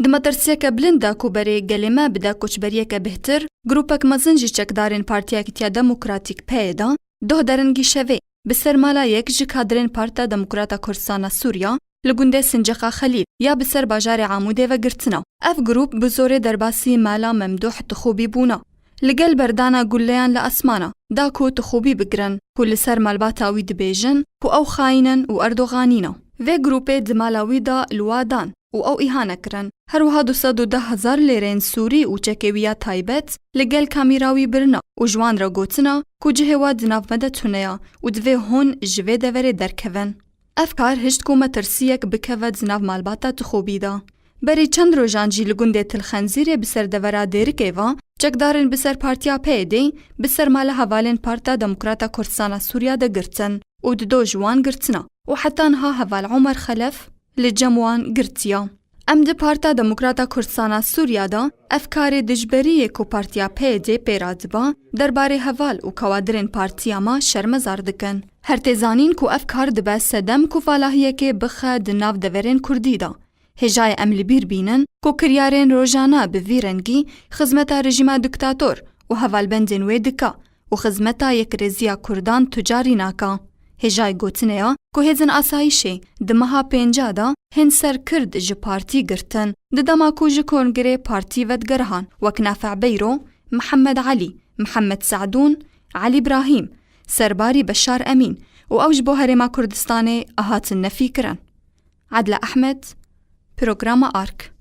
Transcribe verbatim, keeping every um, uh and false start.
Di metirsiyeke bilind de ku berê gelê me bide koçberiyeke bêhtir, grûpek mezin ji çekdarên Partiya Yekîtiya Demokratîk, P Y D, doh derengî şevê bi ser mala yek ji kadrên Partiya Demokrata Kurdistana Sûriya li gundê Sinceqa Xelîl ya bi ser bajarê Amûdê ve girtina. Ev grûp bi zorê derbasî mala Memdûh Tixûbî bûna. Li gel berdana gulleyan li esmana da ku Tixûbî bigirin, ku li ser malbata wî dibêjin ku ew xayîn in û Erdoganî ne. Vê grûpê di mala wî de li wa dan û ew îhane kirin. Her wiha du sed û deh hezar lêreyên sûrî û çekê wî ya taybet li gel kamîra wî birina û ji wan re gotina ku cihê we di nav me de tune ye û divê hûn ji vê deverê derkevin. Ev kar hişt ku metirsiyek bikeve di nav malbata Tixûbî de. Berî çend rojan jî li gundê Til Xenzîrê bi ser devera Dêrikê ve, çekdarên bi ser Partiya P Y D'ê bi ser mala hevalên Partiya Demokrata Kurdistana Sûriya de girtin û dido ji wan girtina û heta niha heval Omer Xelef li cem wan girtiya. Em di Partiya Demokrata Kurdistana Sûriya de ev karê dijberiyê ku Partiya P Y D pê re diba, derbarê heval û kawadirên partiya me şermezar dikin. Her tê zanîn ku ev kar dibe sedem ku valahiyekê bixe di nav deverên kurdî de. Hêjayê em li bîr bînin ku kiryarên rojane bi vî rengî xizmeta rejîma diktator û hevalbendên wê dike û xizmeta yekrêziya kurdan tu carî nake. Hêjayê gotinê ya ku hêzên asayîşê di meha pênca de hên ser kird ji partî girtin, di dema ku ji kongrê partî vedigerihan, wek Nafiq Beyro, Mihemed Elî, Mihemed Se'dûn, Elî Brahîm, Serbarî Beşar Emîn û ew ji bo Herêma Kurdistanê hatin nefîkirin. Edla Ehmed, Programa Ark.